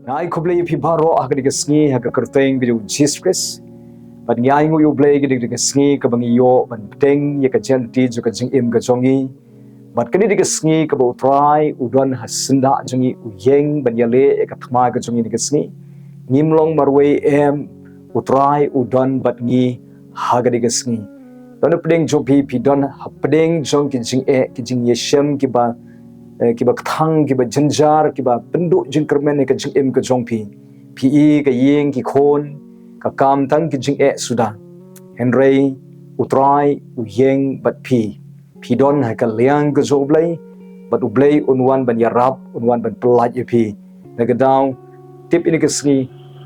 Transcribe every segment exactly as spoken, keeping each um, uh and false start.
Nga ai khublei ïa phi baroh ha kane ka sngi ha ka kyrteng ka jong u Jisu Khrist. Bad ngi ai nguh ïa u Blei ha kane ka sngi kaba ngi ïoh ban pdiang ïa ka jingim ka jong ngi. Bad kane ka sngi kaba u Trai u don ha syndah jong ngi, u ïeng ban ïaleh ïa ka thma ka jong ngi ha kane ka sngi. Ngim long marwei em, u Trai u don bad ngi ha kane ka sngi. Don hapdeng jong phi, phi don hapdeng jong ki jingeh, ki jingïashem kiba, eh, kiba kthang, kiba jynjar, kiba pynduh jingkyrmen ïa ka jingim ka jong phi. Phi i ka ïing ki khun, ka kam tang ki jingeh suda. Hynrei u Trai u ïeng bad phi. Phi don ha ka liang ka jong u Blei, bad u Blei un wan ban ïarap, un wan ban pyllait ïa phi. Na ka daw, tip ïa kane ka sngi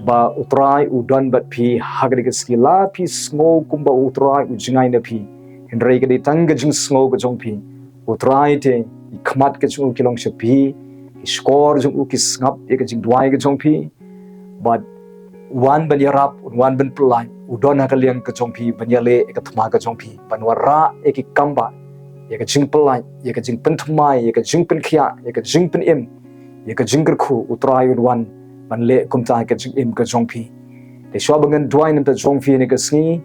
ba u Trai u don bad phi ha kane ka sngi. La phi sngew kumba u Trai u jngai na phi, hynrei ka dei tang ka jingsngew ka jong phi. U Trai te, i khmat ka jong u ki long sha phi, ki shkor jong u ki sngap ïa ka jingduwai ka jong phi. Bad wan ban ïarap, wan ban pyllait, u don ha ka liang ka jong phi ban ïaleh ïa ka thma ka jong phi, ban wanrah ïa ki kambah, ïa ka jingpyllait, ïa ka jingpynthymmai, ïa ka jingpynkhiah, ïa ka jingpynim, ïa ka jingkyrkhu, u Trai un wan ban leh kumta ïa ka jingim ka jong phi. Te shuwa ba ngan duwai na ka bynta jong phi ha kane ka sngi,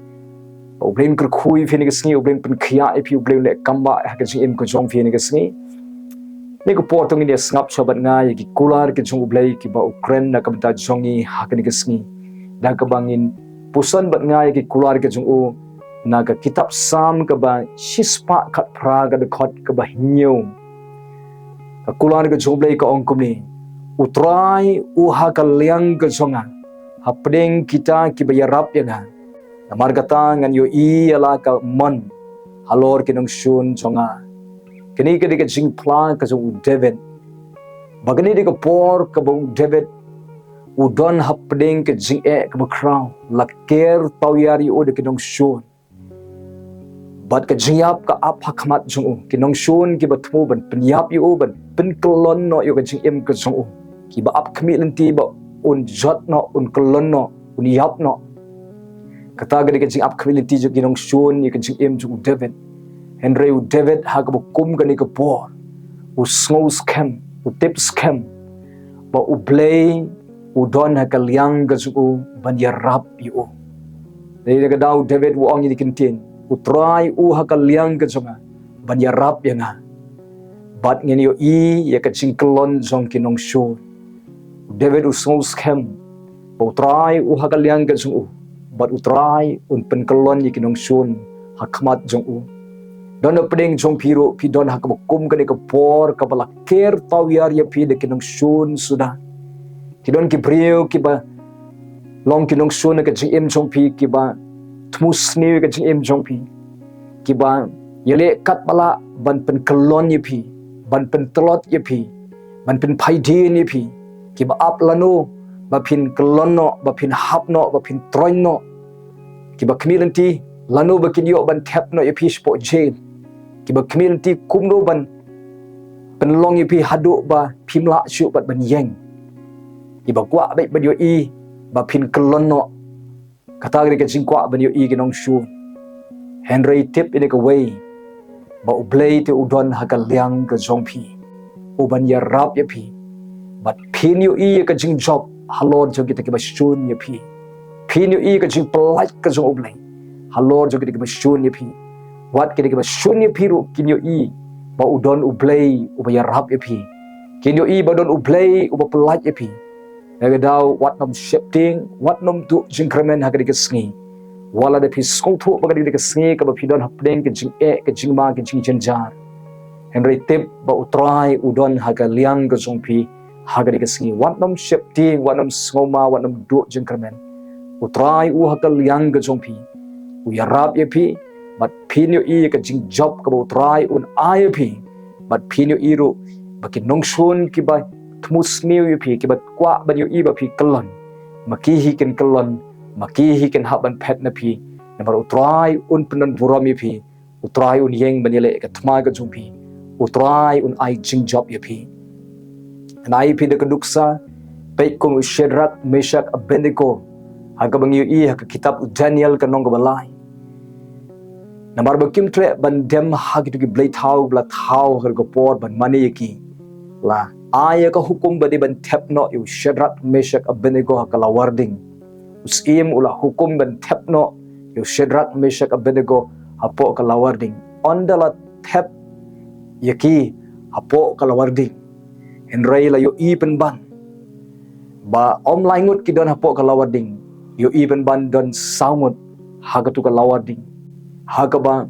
ba u Blei un kyrkhu ïa phi ha kane ka sngi, u Blei un pynkhiah ïa phi, u Blei un leh kambah ha ka jingim ka jong phi ha kane ka sngi. Ha kane ka por to ngin ïa sngap shuwa bad nga ïa ki kular ki jong u Blei kiba u kren na ka bynta jong ngi ha kane ka sngi. Da kaba ngin puson bad nga ïa ki kular ki jong u na ka kitab Salm kaba shispah khatphra, ka dkhot kaba hynñiew. Ka kular ka jong u Blei ka ong kumne: U Trai u ha ka liang ka jong nga, hapdeng kita kiba ïarap ïa nga. Namar kata ngan ïohi ïa la ka mon halor ki nongshun jong nga. Kane ka dei ka jingphla ka jong u David. Ba kane dei ka por kaba u David u don hapdeng ka jingeh kaba khraw, la ker tawiar ïa u da ki nongshun. Bad ka jingïap ka ap ha khmat jong u, ki nongshun kiba thmu ban pynïap ïa u, ban pynkyllon noh ïa ka jingim ka jong u. Kiba ap khmih lynti ba un jot noh, un kyllon noh, un ïap noh. Kata ka dei ka jingap khmih lynti jong ki nongshun ïa ka jingim jong u David. Hynrei u David ha kaba kum kane ka por, u sngew skhem, u tip skhem ba u Blei u don ha ka liang ka jong u ban ïarap ïa u. Dei na ka daw u David u ong ïa kine ki ktien: U Trai u ha ka liang ka jong nga ban ïarap ïa nga. Bad ngan ïohi ïa ka jingkyllon jong ki nongshun. U David u sngew skhem ba u Trai u ha ka liang ka jong u, bad u Trai un pynkyllon ïa ki nongshun ha khmat jong u. Don hapdeng jong phi ruh, phi don ha kaba kum kane ka por kaba la ker tawiar ïa phi da ki nongshun suda. Ki don ki briew kiba long ki nongshun ha ka jingim jong phi, kiba thmu sniew ïa ka jingim jong phi, kiba ïaleh katba lah ban pynkyllon ïa phi, ban pyntlot ïa phi, ban pynphaidien ïa phi, kiba ap lano ba phin kyllon noh, ba phin hap noh, ba phin troiñ noh. Kiba khmih lynti lano ba kin ïoh ban thep noh ïa phi shapoh jail. Kiba khmih lynti kumno ban pynlong ïa phi haduh ba phim lah shuh bad ban ïeng. Kiba kwah beit ban ïohi ba phin kyllon noh. Kata ka dei ka jingkwah ban ïohi ki nongshun. Hynrei tip ïa kane kawei, ba u Blei te u don ha ka liang ka jong phi, u ban ïarap ïa phi. Bad phin ïohi ïa ka jingjop halor jong kita kiba shun ïa phi. Phin ïohi ïa ka jingpyllait ka jong u Blei halor jong kita kiba shun ïa phi. Wat kita kiba shun ïa phi ruh kin ïohi ba u don u Blei uba ïarap ïa phi. Kin ïohi ba don u Blei uba pyllait ïa phi. Na ka daw, wat nym sheptieng, wat nym duh jingkyrmen ha kane ka sngi. Wat la da phi sngewthuh ba kane ka sngi kaba phi don hapdeng ka jingeh, ka jingma, ka jingjynjar, hynrei tip ba u Trai u don ha ka liang ka jong phi ha kane ka sngi. Wat nym sheptieng, wat nym sngewma, wat nym duh jingkyrmen. U Trai u ha ka liang ka jong phi, u ïarap ïa phi. Bad phin ïohi ïa ka jingjop kaba u Trai un ai ïa phi. Bad phin ïohi ruh ba ki nongshun kiba thmu sniew ïa phi, kiba kwah ban ïohi ba phi kyllon, ma ki hi kin kyllon, ma ki hi kin hap ban phet na phi. Namar u Trai un pyndon burom ïa phi. U Trai un ïeng ban ïaleh ka thma ka jong phi. U Trai un ai jingjop ïa phi. Ngan ai ïa phi da ka nuksa, peit kum u Shadrak, Meshak, Abednego, ha kaba ngi ïohi ha ka kitab u Daniel ka lynnong kaba lai. Namar ba kim treh ban dem ha kito ki blei thaw ba la thaw ha ka por ban mane ïa ki, la Ai ïa ka hukum ba dei ban thep noh ïa u Shadrak, Meshak, Abednego ha ka lawar ding. U syiem u la hukum ban thep noh ïa u Shadrak, Meshak, Abednego hapoh ka lawar ding. Ynda la thep ïa ki hapoh ka lawar ding, hynrei la ïohi pynban ba ym lai ngut ki don hapoh ka lawar ding. Ïohi pynban don saw ngut ha katu ka lawar ding. Ha kaba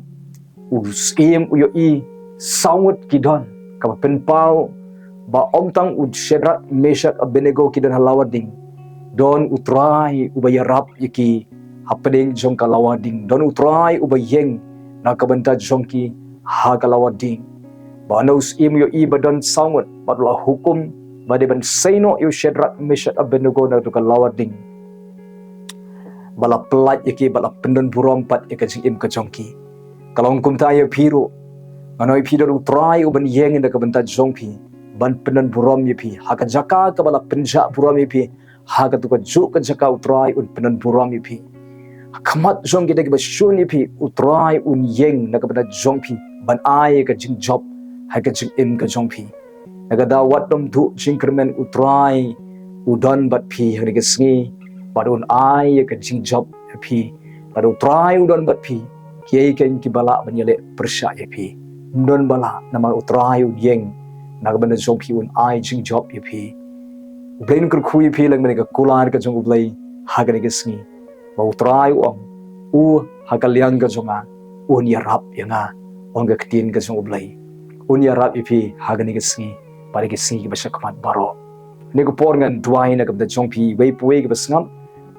u syiem u ïohi saw ngut ki don, kaba pynpaw ba ym tang u Shadrak, Meshak, Abednego ki don ha lawar ding. Don U Trai uba ïarap ïa ki hapdeng jong ka lawar ding. Don U Trai uba ïeng na ka bynta jong ki ha ka lawar ding. Ba na u syiem u ïohi ba don saw ngut, bad u la hukum ba dei ban sei noh ïa u Shadrak, Meshak, Abednego na katu ka lawar ding, ba la pyllait ïa ki, ba la pyndon burom pat ïa ka jingim ka jong ki. Ka long kumta ïa phi ruh. Ngan ong ïa phi, don U Trai uban ïeng na ka bynta jong phi ban pyndon burom ïa phi. Ha ka jaka kaba la pynjah burom ïa phi, ha katu kajuh ka jaka U Trai un pyndon burom ïa phi. Ha khmat jong kita kiba shun ïa phi, U Trai un ïeng na ka bynta jong phi ban ai ïa ka jingjop ha ka jingim ka jong phi. Na ka daw wat nym duh jingkyrmen, U Trai u don bad phi ha kane ka sngi, bad un ai ïa ka jingjop ïa phi. Lada U Trai u don bad phi, kiei kein kiba lah ban ïaleh pyrshah ïa phi? Ym don ba lah, namar U Trai un ïeng na ka bynta jong phi, un ai jingjop ïa phi. U Blei un kyrkhu ïa phi lem bad ka kular ka jong U Blei ha kane ka sngi. Ba U Trai u ong, u ha ka liang ka jong nga un ïarap ïa nga, ong ka ktien ka jong U Blei. Un ïarap ïa phi ha kane ka sngi bad ha ki sngi kiba sha khmat baroh. Kane ka por ngan duwai na ka bynta jong phi iwei pa iwei kiba sngap,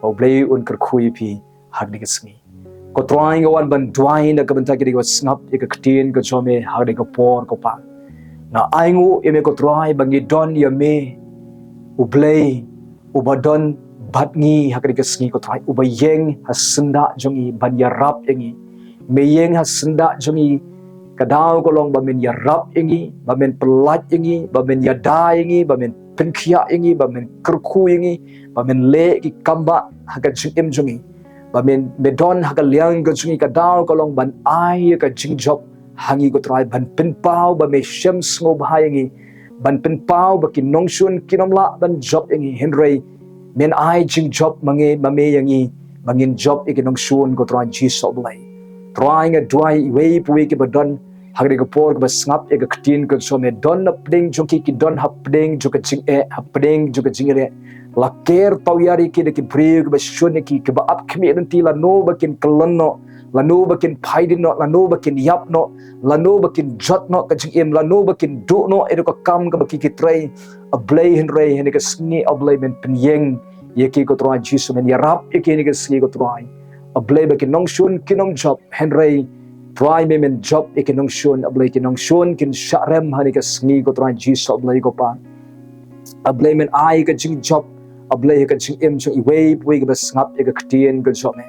ba U Blei un kyrkhu ïa phi ha kane ka sngi. Ko Trai, nga wan ban duwai na ka bynta kito kiba sngap ïa ka ktien ka jong me ha kane ka por, ko Pa. Nga ainguh ïa me, ko Trai, ba ngi don ïa me, U Blei uba don bad ngi ha kane ka sngi, ko Trai, uba ïeng ha syndah jong ngi ban ïarap ïa ngi. Me ïeng ha syndah jong ngi, ka daw ka long ba men ïarap ïa ngi, ba men pyllait ïa ngi, ba men ïada ïa ngi, ba men pynkhiah ïa ngi, ba men kyrkhu ïa ngi, ba men leh ki kambah ha ka jingim jong ngi. Ba men, me don ha ka liang ka jong ngi, ka daw ka long ban ai ïa ka jingjop ha ngi, ko Trai, ban pynpaw ba me shem sngewbha ïa ngi, ban pynpaw ba ki nongshun kin ym lah ban jop ïa ngi, hynrei men ai jingjop ma ngi, ma me ïa ngi, ba ngin jop ïa ki nongshun, ko Trai Jisu Blei. Trai, nga duwai iwei pa iwei kiba don ha kane ka por, kiba sngap ïa ka ktien ka jong me, don hapdeng jong ki, ki don hapdeng jong ka jingeh, hapdeng jong ka jingeh. La ker tawiar ïa ki da ki briew kiba shun ïa ki, kiba ap khmih lynti, lano ba kin kyllon noh, lano ba kin phaidien noh, lano ba kin ïap noh, lano ba kin jot noh ka jingim, lano ba kin duh noh ïa ka kam kaba ki ki trei. A Blei, hynrei ha kane ka sngi, A Blei, men pynïeng ïa ki, ko Trai Jisu, men ïarap ïa ki ha kane ka sngi, ko Trai. A Blei, ba ki nongshun kin ym jop, hynrei Trai, me men jop ïa ki nongshun, A Blei, ki nongshun kin shah rem ha kane ka sngi, ko Trai Jisu, A Blei, ko Pa. A Blei, men ai ka jingjop, A Blei, ha ka jingim jong iwei pa iwei kiba sngap ïa ka ktien ka jong me.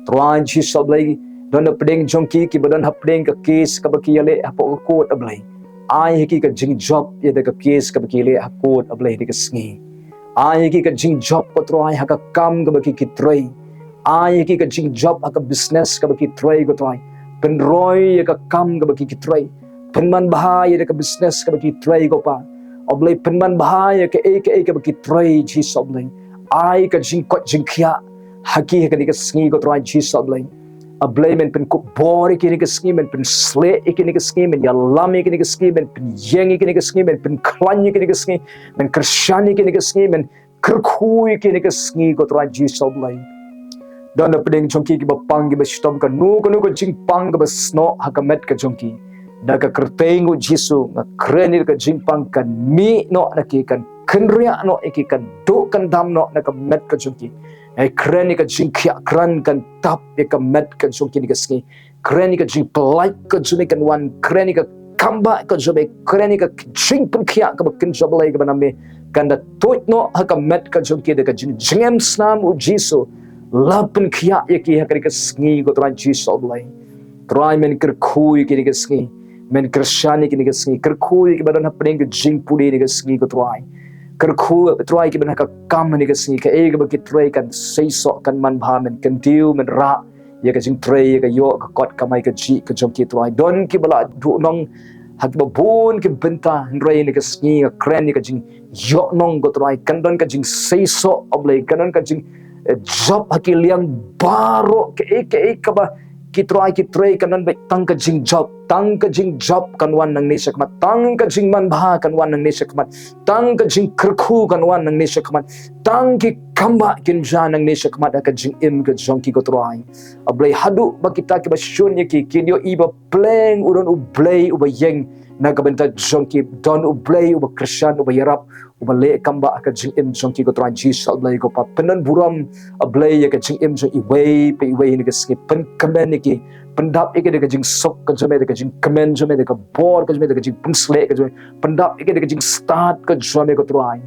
Trai Jisu, A Blei, don hapdeng jong ki kiba don hapdeng ka kes kaba ki ïaleh hapoh ka kot, A Blei. Ai ha ki ka jingjop ïa da ka kes kaba ki ïaleh ha kot, A Blei, ha kane ka sngi. Ai ha ki ka jingjop, ko Trai, ha ka kam kaba ki ki trei. Ai ha ki ka jingjop ha ka business kaba ki trei, ko Trai. Pynroi ïa ka kam kaba ki ki trei. Pynman bha ïa da ka business kaba ki trei, ko Pa. A Blei, pynman bha ïa kaei kaei kaba ki trei, Jisu, A Blei. Ai ka jingkoit jingkhiah ha ki ha kane ka sngi, ko Trai Jisu, A Blei. A Blei, men pynkup bor ïa ki ha kane ka sngi, men pynsleh ïa ki ha kane ka sngi, men ïalam ïa ki ha kane ka sngi, men pynïeng ïa ki ha kane ka sngi, men pynkhlaiñ ïa ki ha kane ka sngi, men kyrshan ïa ki ha kane ka sngi, men kyrkhu ïa ki ha kane ka sngi, ko Trai Jisu, A Blei. Don hapdeng jong ki kiba pang kiba shitom, kano kano ka jingpang kaba snoh ha ka met ka jong ki, da ka kyrteng U Jisu, nga kren ïa ka jingpang kan mih noh na ki, kan kynriah noh ïa ki, kan duh kan dam noh na ka met ka jong ki. Nga kren ïa ka jingkhiah kren kan tap ïa ka met ka jong ki ha kane ka sngi. Kren ïa ka jingpyllait ka jong me kan wan, kren ïa ka kambah ka jong me, kren ïa ka jingpynkhiah kaba kynja Blei kaba na me, kan da tuid noh ha ka met ka jong ki da ka jingjngem snam U Jisu. La pynkhiah ïa ki ha kane ka sngi, ko Trai Jisu, A Blei. Trai, men kyrkhu ïa ki ha kane ka sngi. Men kyrshan ïa ki ha kane ka sngi. Kyrkhu ïa kiba don hapdeng ka jingpule ha kane ka sngi, ko Trai. Kyrkhu, Trai, kiba don ha ka kam ha kane ka sngi. Kaei kaba ki trei kan seisoh, kan man bha, men kyntiew, men rah ïa ka jingtrei, ïa ka ïoh ka kot kamai kajih ka jong ki, Trai. Don kiba la duhnong ha kiba bun ki bynta, hynrei ha kane ka sngi nga kren ïa ka jingïohnong ko Trai, kan don ka jingseisoh, A Blei, kan don ka jing, eh, jop ha ki liang baroh, kaei kaei kaba ki trai ki trei, kan don beit tang ka jingjop, tang ka jingjop kan wan nangne shakhmat, tang ka jingmanbha kan wan nangne shakhmat, tang ka jingkyrkhu kan wan nangne shakhmat, tang ki kambah kin jia nangne shakhmat ha ka jingim ka jong ki ko Trai. A Blei, haduh ba kita kiba shun ïa ki kin ïohi ba pleng u don U Blei uba ïeng na ka bynta jong ki, don U Blei uba kyrshan, uba ïarap, uba leh kambah ha ka jingim jong ki ko Trai Jisu A Blei ko Pa. Pyndon burom A Blei ïa ka jingim jong iwei pa iwei ha kane ka sngi. Pynkmen ïa ki, pyndap ïa ki da ka jingsuk ka jong me, da ka jingkmen jong me, da ka bor ka jong me, da ka jingpynshlur ka jong me. Pyndap ïa ki da ka jingstad ka jong me ko Trai.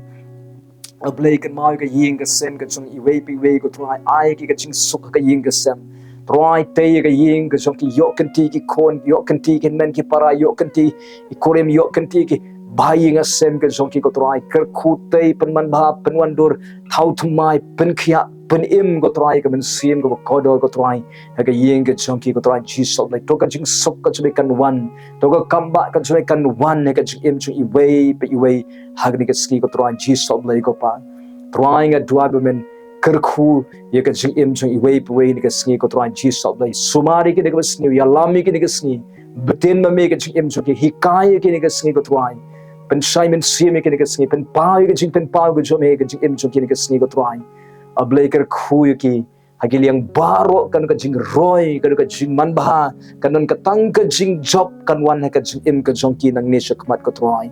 A Blei, kynmaw ïa ka ïing ka sem ka jong iwei pa iwei ko Trai, ai ïa ki ka jingsuk ha ka ïing ka sem. Trai, tei ïa ka ïing ka jong ki, ïoh kynti ki khun, ïoh kynti ki hynmen ki para, ïoh kynti ki kurim, ïoh kynti ki ba ïing ka sem ka jong ki ko Trai. Kyrkhu, tei, pynmanbha, pynwandur, thaw thymmai, pynkhiah, pynim ko Trai, ka mynsiem kaba kordor ko Trai, ha ka ïing ka jong ki ko Trai Jisu A Blei. To ka jingsuk ka jong me kan wan, to ka kambah ka jong me kan wan ha ka jingim jong iwei pa iwei ha kane ka sngi ko Trai Jisu A Blei ko Pa. Trai, nga duwai ba men kyrkhu ïa ka jingim jong iwei pa iwei ha kane ka sngi ko Trai Jisu A Blei. Sumar ïa ki ha kane ka sngi, ïalam ïa ki ha kane ka sngi. Btin ma me ha ka jingim jong ki, hikai ïa ki ha kane ka sngi ko Trai. Pynshai mynsiem ïa ki ha kane ka sngi, pynpaw ïa ka jingpynpaw ka jong me ha ka jingim jong ki ha kane ka sngi ko Trai. A Blei, kyrkhu ïa ki ha ki liang baroh, kan don ka jingroi, kan don ka jingmanbha, kan don ka tang ka jingjop kan wan ha ka jingim ka jong ki nangne shakhmat ko Trai.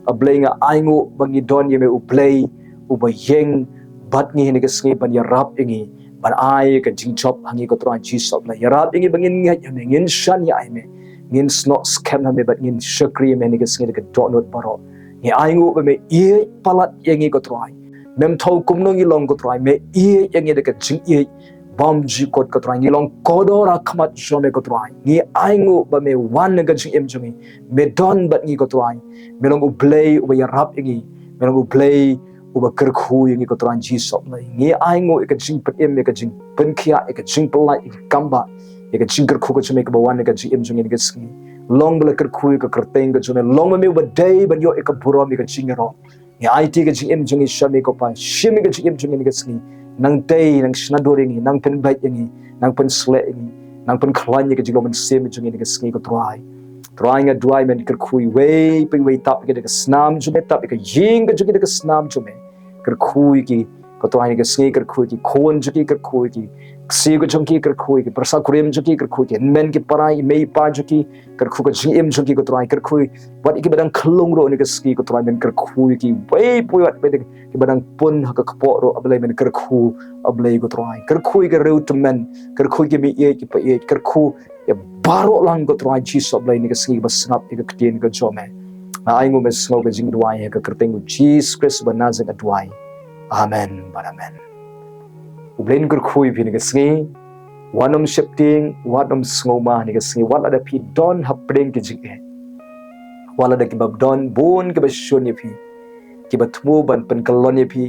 A Blei, nga ainguh ba ngi don ïa me U Blei uba ïeng bad ngi ha kane ka sngi ban ïarap ïa ngi, ban ai ka jingjop ha ngi ko Trai Jisu A Blei. Ïarap ïa ngi ba ngin ngeit ïa me, ngin shaniah ïa me, ngin snoh skhem ha me bad ngin shakri ïa me ha kane ka sngi da ka dohnud baroh. Ngi ainguh ba me ïeit palat ïa ngi ko Trai. Mem thaw kumno ngi long ko Trai, me ïeit ïa ngi da ka jingïeit bymjukut ko Trai. Ngi long kordor ha khmat jong me ko Trai. Ngi ainguh ba me wan ha ka jingim jong ngi, me don bad ngi ko Trai. Me long U Blei uba ïarap ïa ngi, me long U Blei uba kyrkhu ïa ngi ko Trai Jisu A Blei. Ngi ainguh ïa ka jingpynim, ïa ka jingpynkhiah, ïa ka jingpyllait, ïa ka kambah, ïa ka jingkyrkhu ka jong me kaba wan ha ka jingim jong ngi ha kane ka sngi. Long ba la kyrkhu ïa ka kyrteng ka jong me, long ma me uba dei ban ïoh ïa ka burom, ïa ka jingïaroh. Ngi aiti ka jingim jong ngi sha me ko Pa, shim ïa ka jingim jong ngi ha kane ka sngi. Nang tei, nang shna dur ïa ngi, nang pynbeit ïa ngi, nang pynshlur ïa ngi, nang pynkhlaiñ ïa ka jinglong mynsiem jong ngi ha kane ka sngi ko Trai. Trai, nga duwai men kyrkhu iwei pa iwei, tap ïa ki da ka snam jong me, tap ïa ka ïing ka jong ki da ka snam jong me. Kyrkhu ïa ki ko Trai ha kane ka sngi, kyrkhu ïa ki khun jong ki, kyrkhu ïa ki ksiew ka jong ki, kyrkhu ïa ki pyrsa kurim jong ki, kyrkhu ïa ki hynmen ki para, i mei i pa jong ki, kyrkhu ka jingim jong ki ko Trai, kyrkhu ïa wat ïa kiba dang khyllung ruh ha kane ka sngi ko Trai, men kyrkhu ïa ki, wei pa wei wat kiba dang pun ha ka kpoh ruh, A Blei, men kyrkhu, A Blei ko Trai. Kyrkhu ïa ki riewtymmen, kyrkhu ïa ki meiieit ki paieit, kyrkhu ïa baroh lang ko Trai Jisu A Blei ha kane ka sngi ba sngap ïa ka ktien ka jong me. Nga ainguh me sngew ka jingduwai ha ka kyrteng U Jisu Khrist ba Nasaret nga duwai. Amen bad amen. U Blei un kyrkhu ïa phi ha kane ka sngi. Wat nym sheptieng, wat nym sngewma ha kane ka sngi, wat lada phi don hapdeng ki jingeh, wat lada kiba don bun kiba shun ïa phi, kiba thmu ban pynkyllon ïa phi,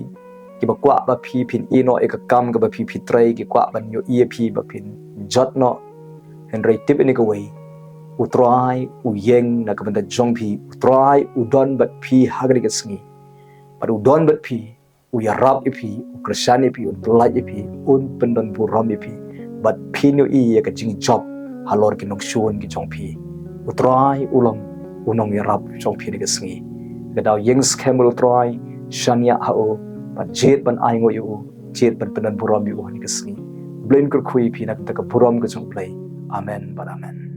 kiba kwah ba phi phin ïeh noh ïa ka kam kaba phi phi trei, ki kwah ban ïohi ïa phi ba phin jot noh. Hynrei tip ïa kane kawei, U Trai u ïeng na ka bynta jong phi, U Trai u don bad phi ha kane ka sngi. Bad u don bad phi, u ïarap ïa phi, u kyrshan ïa phi, un pyllait ïa phi, un pyndon burom ïa phi. Bad phin ïohi ïa ka jingjop halor ki nongshun ki jong phi. U Trai u long, u nongïarap jong phi ha kane ka sngi. Ka daw ïeng skhem bad U Trai, shaniah ha u, bad jied ban ainguh ïa u, jied ban pyndon burom ïa u ha kane ka sngi. U Blei un kyrkhu ïa phi na ka bynta ka burom ka jong U Blei. Amen bad amen.